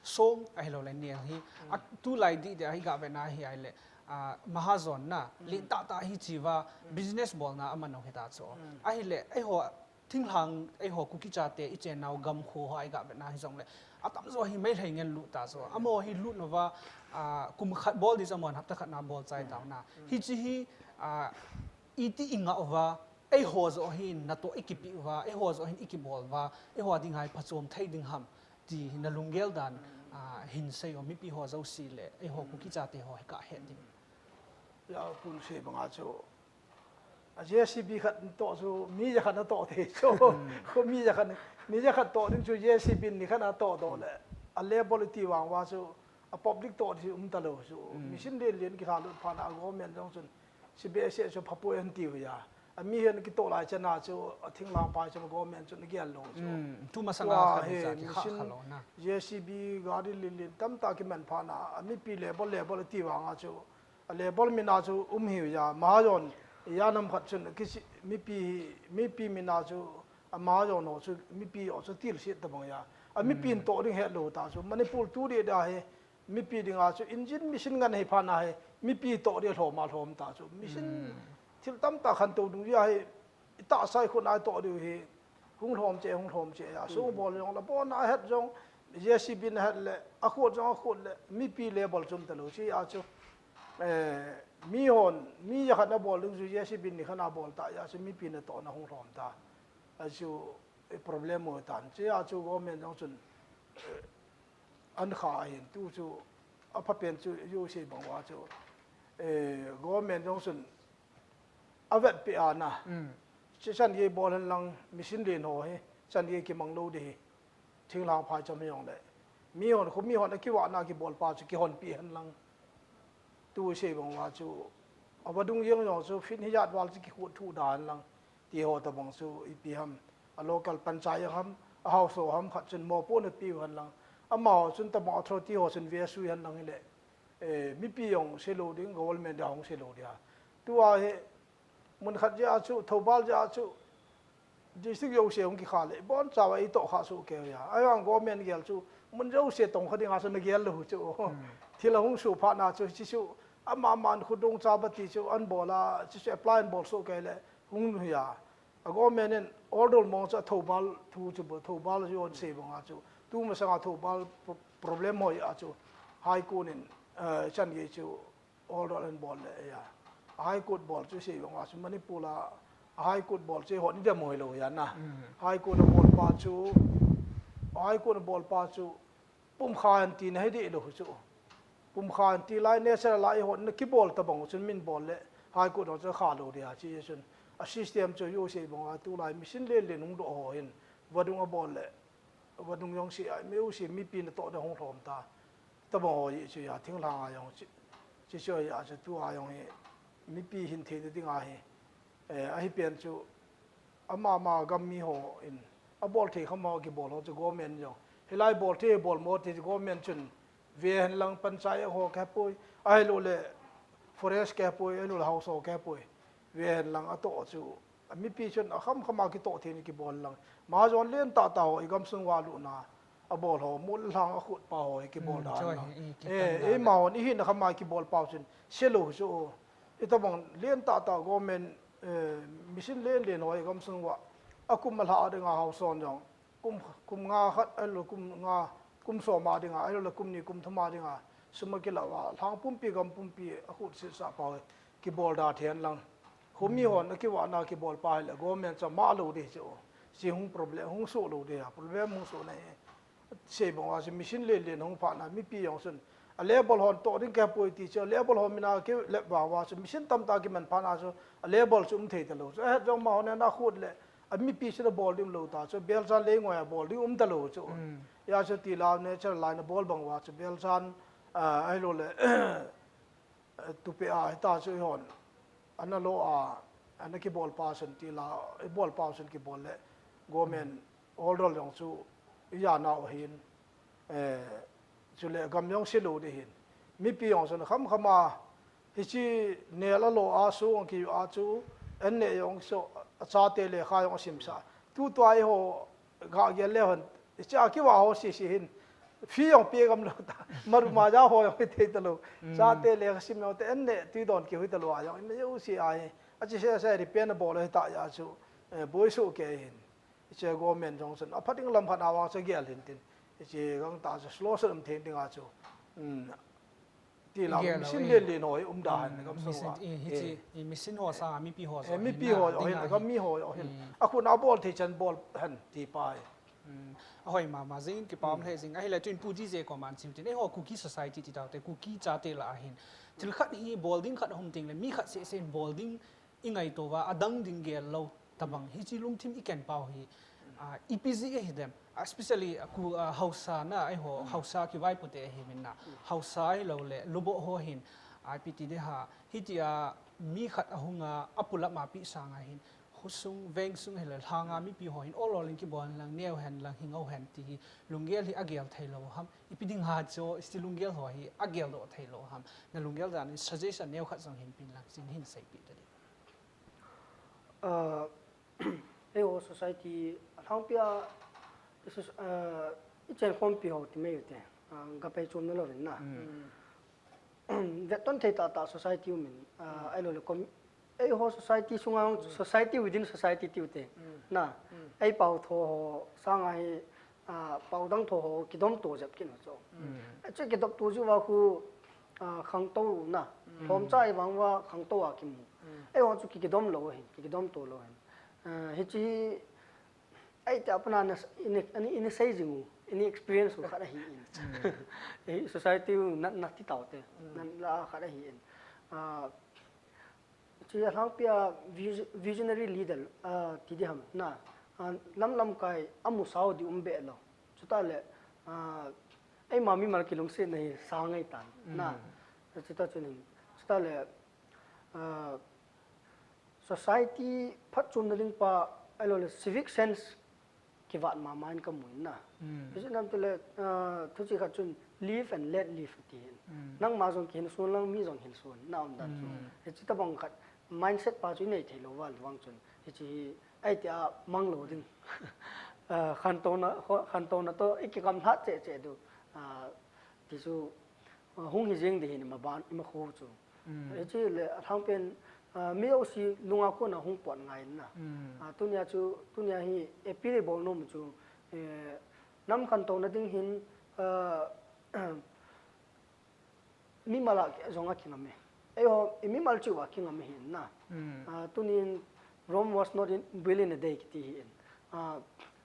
Song ahilou le nel hi, a, tulai dih dih ahi ga vena hi ahile, a, mahajon na, lin tah tah hi chiva, business bolna a man u hita chu. Ahile, eiho thinglhang, eiho Kuki chate i chennau gam kho ho ahi ga vena hi jongle, atamjo hi Meitei ngen lut ta chu. Amaho hi lut nova, a, kum khat bol di chu amahon hapta khat na bol chai tau na. Hichi hi, a, iti i ngah uva, Eiho joh hin natoh i kipi uva, eiho joh hin i kibol uva, eiho ding hai phachom thei ding ham. Ti na lunggel dan, ah, hin sei o mipi ho jouse le, eiho Kuki chate ho hi kahet ding. Ya, pun sei banga chu. A J C B khat toh chu, mi ja khat natoh thei chu. Ko mi ja khat, mi ja khat toh ding chu J C B ni khat natoh doh le. A level ti vang uva chu, a public toh ding um talou chu. Machine lien lien kikha lut phat na a government jong chun. Sibeh se chu phapoi anti uva. A mi hin kitoh lai chan a chu, a thinglhang phai chu government chun agel lou chu. Hmm, tu masang a khan hi, hi cha kikha machine kha lou na. J C B gari lin lin tamtah kiman phat na, a mipi level level ti vang a chu, a level min a chu um hi uva, Mahajon, ya nam khat chun, kisi, mipi hi, mipi min a chu, a Mahajon ho chu, mipi ho chu tilsit tabang uva. A mipi in toh ding het lou ta chu, Manipur tu deh deh hi, mipi dinga chu engine machine ngen hi phat na hi, mipi toh ding lhom a lhom ta chu. Machine thil tamtah khantou dung jeh a hi, i tahsa i khut a i toh diu hi, hung lhom che, hung lhom che, a sung bol jong, la bon a het jong, J C B na het le, a khut jong a khut le, mipi level chu um talou chu a chu. Eh, mi hon, mi ja khat nabol ding chu J C B ni khat nabol ta, a chu mipi natoh na hung lhom ta. A chu, eh, problem mo tan. Chu a chu government jong chun, eh, an kha ahin tu chu a phapen chu jouse bang uva chu, eh, government jong chun a vetpeh a na. Chu chan gei bol hen lang machine lien ho hi, chan gei kimang lou ding hi. Thinglhang phai cham hi jong le. Mi hon, khu mi hon a kivah na kibol pa chu kihonpeh hen lang. Tu sei bang uva chu, a vadung jeng jong chu, fin hi jat val chu kikhut thu dan lang, ti ho tabang chu, ipi ham, a local panchayat ham, a house ho ham khat chun mopohna piu hen lang, amaho chun tabang authority ho chun vesui hen lang hile, eh, mipi jong sei lou ding, government jong sei lou ding a. Tua hi, mun khat jeh a chu, Thoubal jeh a chu, district jouse hung kikha le, ibon chauva eitoh kha soh kei uva. Ahivang government gel chu, mun jouse tong kha dinga chu nagel lou chu. Thil ahung soh phat na chu, hiche chu, ama man khudong chaba ti chu, an bol a, hiche chu apply an bol soh kei le, hung hi a. A government in order mong chu a Thoubal thu chu, Thoubal chu an sei banga chu. Tu masanga Thoubal pro-, problem hoi a chu, High Court in, eh, chan gei chu, order an bol le, ya. High Court bol chu sei banga chu Manipur a High Court bol chu hon idam hoi lou ya na. High Court a bol pa chu, High Court a bol pa chu pumkha an ti na hi deh lou chu. Pumkha an ti lai nature lai hon na kibol tabang chun min bol le High Court hon chu kha lou dia chi chun. A system chu jouse banga tulai machine lien lien hung doh ho hin vadung a bol le. Vadung jong si a, mi u si, mipi natoh ding hung lhom ta. Tabang ho hi chu ya, thinglhang a jong chi, chi chu ya, chu tua jong hi, mipi hin thei ding a hi. Eh, ahi pen chu, ama ma gam mi ho in, abol thei kham ho kibol ho chu government jong. Hilai bol thei, bol mo thei chu government chun, ve hen lang panchayat ho khe poi, ahilou le forest khe poi, ahilou le house ho khe poi. Ve hen lang atoh chu, mipi chun akham kham a kitoh thei in kibol lang. Mahajon lentah tah ho, i gamsung uva lutna, abol ho, mol lhang a khut pa ho, hi kibol dan lang. Eh, eima hon, i hina kham a kibol pau chun, sei lou chu, i tabang lentah tah government, eh, machine lien lien ho, i gamsung uva, akum a lha dinga house hon jong. Kum, kum nga khat, ahilou kum nga, kum som a dinga, ahilou le kum ni, kum thum a dinga, sum a kila uva, lhang pumpi, gam pumpi, akhut sisa pa, kibol da thei hen lang. Khomi hon, akivah na kibol pa hile, government chu ama lou ding chu. Si hung problem, hung soh lou ding a, problem hung soh na hi. Sei bang uva chu machine lien lien hung phat na, mipi jong chun. A level hon toh ding khe poi ti chu, a level hon min a kilep vang uva chu, machine tamtah kiman phat na chu, a level chu um thei talou chu. Ahet jong ma hon na khut le, a mipi chu na bol ding lou ta chu, belchan lei ngoi a bol ding um talou chu. Ya chu ti la nature lai na bol bang uva chu, belchan, ah, ahilou le, tupe a, hita chu i hon. Ana lo a, ana kibol pa chun ti la, i bol pa chun kibol le, government order jong chu, i ya nau hin, eh, chule gam jong sei lou ding hin. Mipi jong chun kham kham a, hiche nel a lo a, song ki a chu, an ne jong chu, achate lekha jong asim sa. Tu tua i ho, ga gel le hon, hiche a kivah ho sisi hin, fee jong pe gam lou ta, maruma ja ho jong hi thei talou, chate lekha sim jong te an ne, tui don ki hui talou a jong, in jong si a hi, a chi se se repair na bol hi ta ja chu, eh, boi su ke hin, hiche government jong chun, a phating lam khat a vang chu gel hin tin, hiche gang ta chu slow sa lam thei ding a chu, um, Ti la, machine lien lien ho hi um da hen, gam sung uva. Machine ho sanga mipi ho jong hin, mipi ho jong hin, gam mi ho jong hin. A khut a bol thei chan bol hen ti pa hi. Ahoi mama, jingin kipah um le jing, ahile tuin Pu D J koma chiu tin, eiho Kuki society ti taute, Kuki chate lah a hin thil khat hi bol ding khat ahung um teng le, mi khat seh seh in bol ding i ngaito uva, adang ding gel lou tabang, hiche lungthim i ken pau hi, ah, ipi jeh ahi dem, especially, ah, Ku, ah, Haosa na, eiho, Haosa kivaipo te ahi min na, Haosa ahilou le, Lubo ho hin, ah, ipi ti ding ham, hitia mi khat ahung a, apulap ma pi sang a hin, Khosung, vengsung ahile lhanga mipi ho hin ol ol in kibol hen lang, neo hen lang, hing o hen ti hi lunggel hi agel thei lou ham? Ipi ding ham chu hiche lunggel ho hi agel doh thei lou ham? Na lunggel dan in suggestion neo khat jong hin pen lang, chin hin seipeh ta ding. Ah, eiho society alhangpi a, i soc-, ah, i chenkhompi ho ti mai u te, ah, ga pei chom na lou vin na. Vetton thei tah tah society um in, ah, ahilou le com-, eiho society sunga jong society within society tiu te. Na, ei pau tho ho sanga hi, ah, pau dang tho ho kidom to jep kin ho chu. Chu kidom to jiu va khu, ah, khangtou na. Lhomcha i vang uva khangtou a kimu. Eiho chu ki, kidom lou hin, ki, kidom to lou hin. Ah, hiche hi Ei, ti a pat na, na, ini, ini, ini sei jing u, ini experience u khat ahi in. Ei, society u na, na ti tau te, na, na khat ahi in. Ah, chu alhangpi a vis-, visionary leader, ah, ti ding ham, na, ah, lam lamkai amu sau ding um be lou. Chuta le, ah, eima mimal kilungsetna hi sa ngai tan, na. Chuta chun, chuta le, ah, society phatchomna ding pa, ahilou le civic sense kivat mama in kamu in na. Hiche nam tu le, ah, thuchih khat chun live and let live ti hin. Nangma jong kihin sun lang mi jong hin sun na um dan chu. Hiche tabang khat mindset pa chu i nei thei lou va vang chun. Hiche hi ei ti a mang lou ding. Ah, khantouna, kho-, khantouna toh i kigam lhat cheh cheh diu. Ah, ti chu, ah, hung hi jing ding hin i maban, i makho chu. Hiche le alhangpi in, ah, mi jouse lunga kona hung pot ngai in na. Ah, tunia chu, tunia hi appeal i bol nom chu, eh, nam khantouna ding hin, ah, mimal a jong a kingam e. Eiho, i mimal cheh uva kingam ahi in na. Ah, tunin Rome was not in, built in a day kiti hi in. Ah,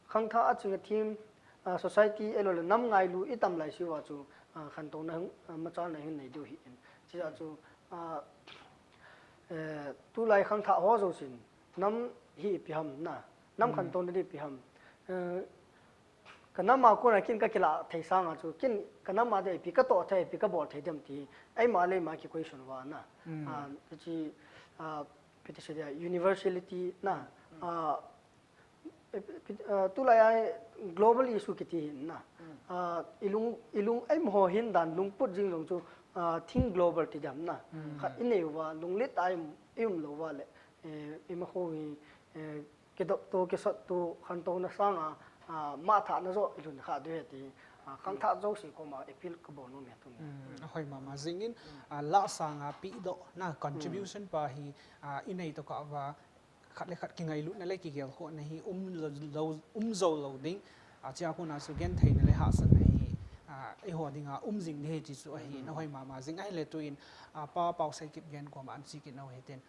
khangthah a ching a thim, ah, society ahilou le nam ngailu i tam lai seh uva chu, ah, khantouna hung, ah, machalna hin nei diu hi in. Chujeh chu, ah, eh, tulai khangthah ho jousen nam hi ipi ham na, nam khantouna ding ipi ham. Eh, ka nam a kona kin ka kilah thei sanga chu, kin ka nam a ding ipi ka toh thei, ipi ka bol thei dem ti, eima le eima ki question uva na. Ah, hiche, ah, ipi ti sei dia, universality na, ah, Eh, pi-, ah, tulai a global issue kiti hin na. Ah, i lung, i lung, eiho hin dan lungput jing jong chu, ah, think global ti ding ham na. Khat i nei uva, lunglet a i um, i um lou uva le, eh, i makho hi, eh, kidop to, kisot to, khantouna sanga, ah, mathahna joh i lhun kha diu ahi ti, ah, khangthah jouse koma appeal ka bol nom e tuni. Ahoi mama, jingin, ah, lah sanga pehdoh na contribution pa hi, ah, i nei tokah uva, khat le khat kingailutna le kigelkhohna hi um lou, lou, um jou lou ding. Ah, chua kona chu gentheina le hahsatna hi, ah, eiho dinga um jing ding ahi ti chu ahi, ahoi mama jing ahile tuin, ah, Pa Paosei Kipgen koma an chi kit nau hitin.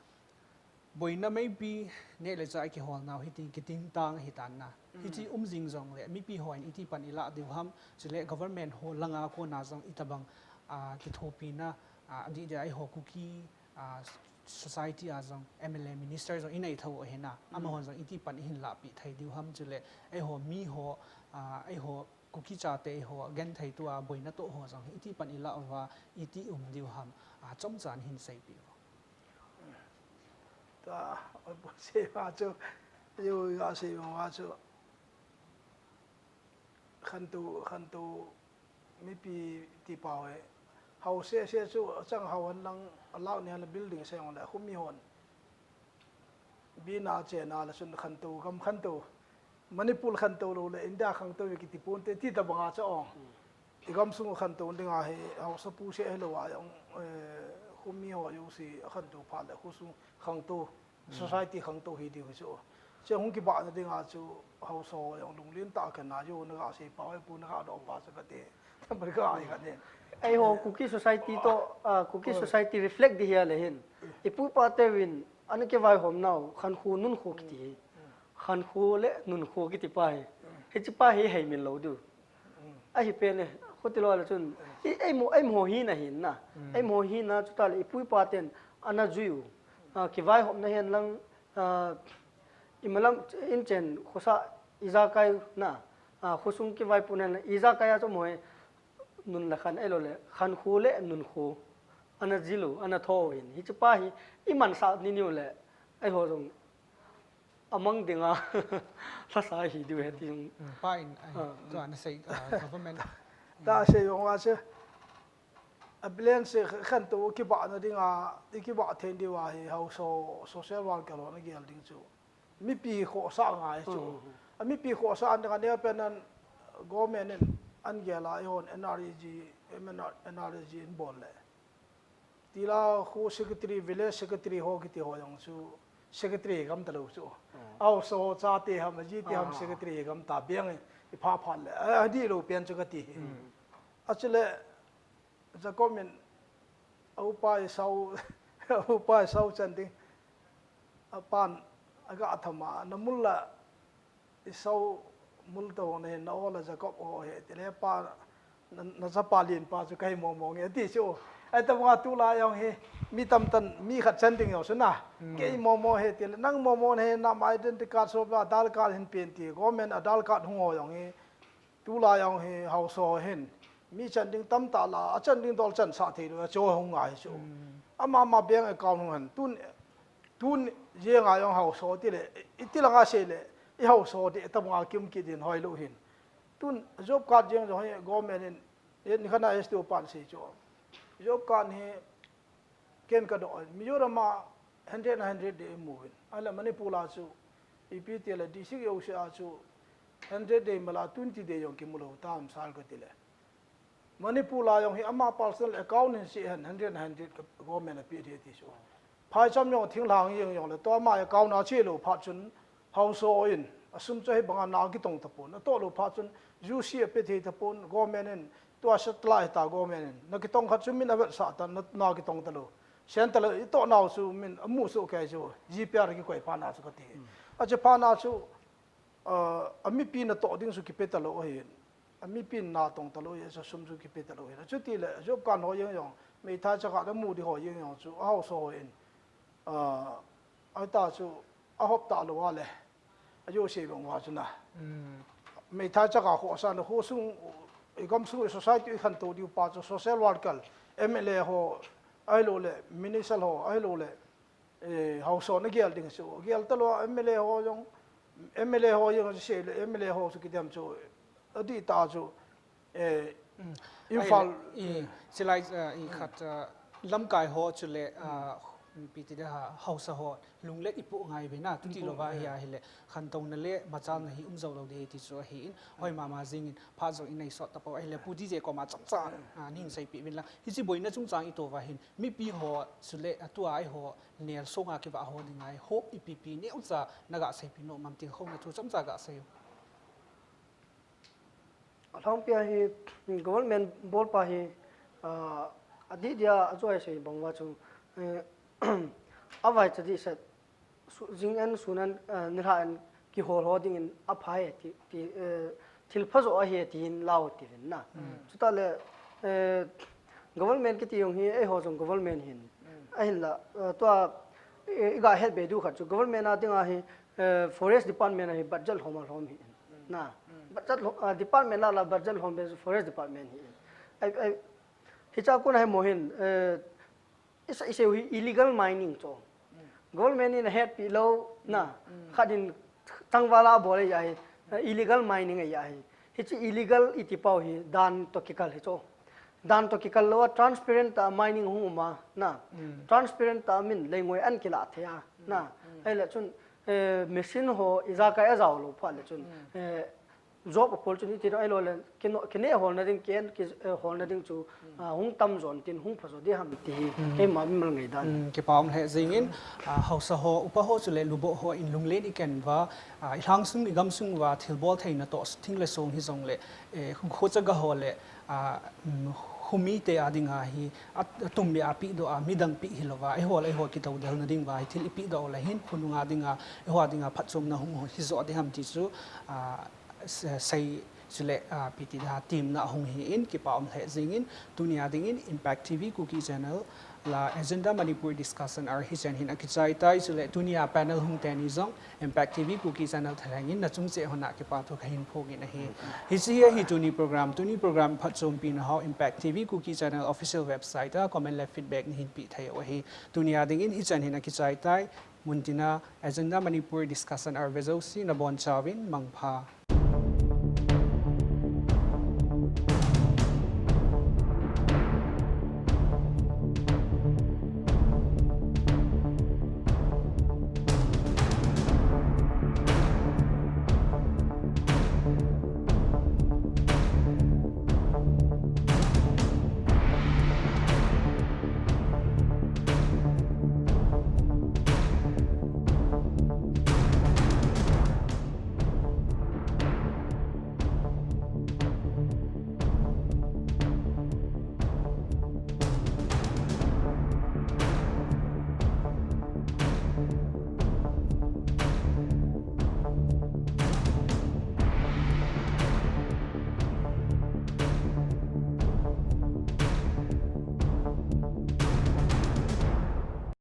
Boina meipi neh le chah a kiholnau hitin kiting tang ahi tan na. Hiti um jing jongle mipi hon iti pan i lah diu ham, chule government ho langa kona jong itobang, ah, kithopina, ah, adih dia eiho Kuki ah, society a jong M L A minister jong i nei thou u ahi na, amahon jong iti pan i hin lahpeh thei diu ham chule, eiho mi ho, ah, eiho Kuki chate eiho genthei tua boina toh ho jong iti pan i lah uva, iti um diu ham, ah, chomcha in hin seipeh uvo. Ta, oi, pu sei ma chu, yo, yo, sei ma chu. Khantou, khantou, mipi ti pau e. Hao sese chu chang hao hen lang, alak ni hen la building sei hon le, khumi hon. Bina chena la chun khantou, gam khantou. Manipur khantou lou le, India khantou kiti ponte, ti tabanga chu ong. I gamsung khantou dinga hi, haosa pu seh hilou a jong, eh, khumi ho jouse khantou phat le, khosung khantou. Society khangtou hi diu hi chu. Chu hung kibahna dinga chu haosa ho jong lunglen tah a kana jo na ga sei pa, pu na ga doh pa chu kati. Tamar ga ai kati. Eiho Kuki society toh, ah, Kuki society reflect ding hi a le hin. I pu i pa teuvin, ana kivaihom nau, khankho nunkho kiti hi. Khankho le nunkho kiti pa hi. Hichepa hi heimil lou diu. Ahi pen e, khuti lou le chun, i, eimo, eimo hina hin na. Eimo hina chutah le, ipu ipa ten, ana jui u. Ah, kivaihopna hen lang, ah, imalam, inchen, khosa, ijakai na. Ah, khosung kivaipuna hen lang, ijakai a chu mo e, nun le khan, ahilou le, khankho le nunkho. Ana jil u, ana tho u hin. Hichepa hi, imansah ni niu le, eiho jong, amang dinga lhasa hi diu he ti jong. Mm, pa in, ai, ah, tua na sei, ah, government. Ta sei jong a che. A plan se khan to kibahna dinga, i kibah thei diu a hi hausa social worker ho na gel ding chu. Mipi khohsah ngai chu. Mm. A mipi khohsah an dinga neo pen an government in an gel a eihon N R E G, M N R, N R E G in bol le. Tila khu secretary, village secretary ho kiti ho jong chu secretary gam ta lou chu. Hausa ho chate ham, ajite ham secretary gam ta beng i pha pha le. A, adih lou pen chu kati hi. Achule Jacob in a upa i sau, a upa i sau chan ding. A pan aga thama, na mul la i sau mul to na hin na ola Jacob o he, ti le pa, na, na chapa lin pa chu kahi mo mo nge ti chu. Ai ta nga tu la jong hi, mi tam tan, mi khat chan ding jong chu na. Kei mo mo he ti le, nang mo mo he, nam identity card so la, Aadhaar card hin pen ti, government Aadhaar card hung ho jong hi, tu la jong hi, hausa ho hin. Mi chan ding tam ta la, a chan ding dol chan sa thei lou, a cho hung ngai chu. Ama ma bank account hung han, tun, tun jeng a jong hausa ti le, i ti la nga sei le, i hausa de tam nga kim ki din hoi lou hin. Tun job card jeng jong hi government in, e ni khana S T O pan sei chu. Job card hi ken ka do, Mizoram a hundred na hundred de mu hin. Ala Manipur la chu, ipi ti la district yo se a chu, hundred de mala twenty de jong ki mu lou tam sal ka ti le. Manipur la jong hi ama personal account hin si hen hundred, hundred ka government a pi thei ti chu. Phaicham jong thinglhang jeng jong le to ama account a chi lou phat chun hausa in a sum chu hi banga na kitong tapon. A to lou phat chun U C a pe thei tapon government in tua satellite ta government in na kitong khat chu min a vet sa ta na, na kitong ta lou. Sen ta lou i to nau chu min a mu su ke chu G P R ki koi pha na chu ka ti. A che pha na chu, ah, a mipi na to ding chu ki pe ta lou hin. A mipi na tong ta lou, i sa sum chu kipe ta lou hin. Chuti le, job card ho jeng jong, meithai chakha da mu di ho jeng jong chu, a hausa ho in, ah, ai ta chu, a hop ta lou a le, a jo se bang wa chu na. Meithai chakha ho sa na ho sung, i gam sung, i society i khan to diu pa chu, social worker, M L A ho, ahilou le, minister ho, ahilou le, eh, hausa na gel ding chu. Gel ta lou, M L A ho jong, M L A ho jong chu sei le, M L A ho chu kidem chu. Adih ta chu, eh, Imphal. Ahile, i, silai, eh, i khat, eh, lamkai ho chu le, ah, pi ti de ha, hausa ho, lunglet i pu ngai ve na, tu ti lou va hi ahile, khantona le, machalna hi um jou lou de ti chu ahi in, hoi mama jing in, phat jong in nei sot ta po, ahile, pu D J koma chomcha, ah, ning sei pi vin lang. Hichi boina chungchang i to va hin, mipi ho, chu le, a tua ai ho, nel songa kiva ho ding ai, hope ipi pi neu cha na ga sei pi nom am ti khong na thu chomcha ga sei. A lhangpi a hi, government bol pa hi, ah, a di dia a chu ai sei bang va chu, eh, a vai cha di set, su, jing an, sun an, eh, nilhah an kihol ho ding in a phai ti, ti, eh, thil pha jo ahi ti hin lau ti vin na. Chuta le, eh, government kiti jong hi, eiho jong government hin. Ahin la, eh, tua, eh, i ga het be diu khat chu government a ding a hi, eh, forest department a hi budget lhom a lhom hi. Na. Budget lhom, ah, department la la budget lhom be forest department hi. Ai, ai, hicha kun a hi mo hin, eh, Isa, isa hi illegal mining chu. Government in a hetpi lou na. Khat in tangval a bol a hi, illegal mining a hi. Hichi illegal i ti pau hi dan to kikal hi chu. Dan to kikal lou a transparent a mining hung um a na. Transparent a min leingoi an kila thei a na. Ahile chun, eh, machine ho ijakai a jao lou phat le chun, eh, job a pol chu ni ti dong ahilou le, kino, kine holna ding, ken ki, eh, holna ding chu, ah, hung tam jon tin, hung pha jo di ham ti hi, keima mimal ngaidan. Mm, kipa um lheh jing in, ah, hausa ho, upa ho chu le lubo ho in lunglen i ken va, ah, i lhang sung, i gam sung va, thilbol theina to, thing le song hi jong le, eh, khu, khu chaga ho le, ah, mm, khu mite a ding a hi, a, a tum mi a pi do a, midang pi hi lou va, eiho le eiho kitodelna ding va, hi thil i pi do le hin, khonung a ding a, eiho a ding a phatchomna hung hi jo di ham ti chu, ah, sei chule, ah, ipi ti da, temna ahung hi in, kipa um lheh jingin, tunia dingin Impact T V Kuki Channel la Agenda Manipur Discussion Hour hichan hin akichai tai, chule tunia panel hung teni jong Impact T V Kuki Channel thalheng in nachung cheh hon a kipa thu kahin phong in ahi. Hiche hi ahi tuni program, tuni program phatchompi nahou Impact T V Kuki Channel official website a comment le feedback nahin pe thei u ahi. Tunia dingin hichan hin akichai tai, muntina Agenda Manipur Discussion Hour ve jouse nabonchauvin mangpha.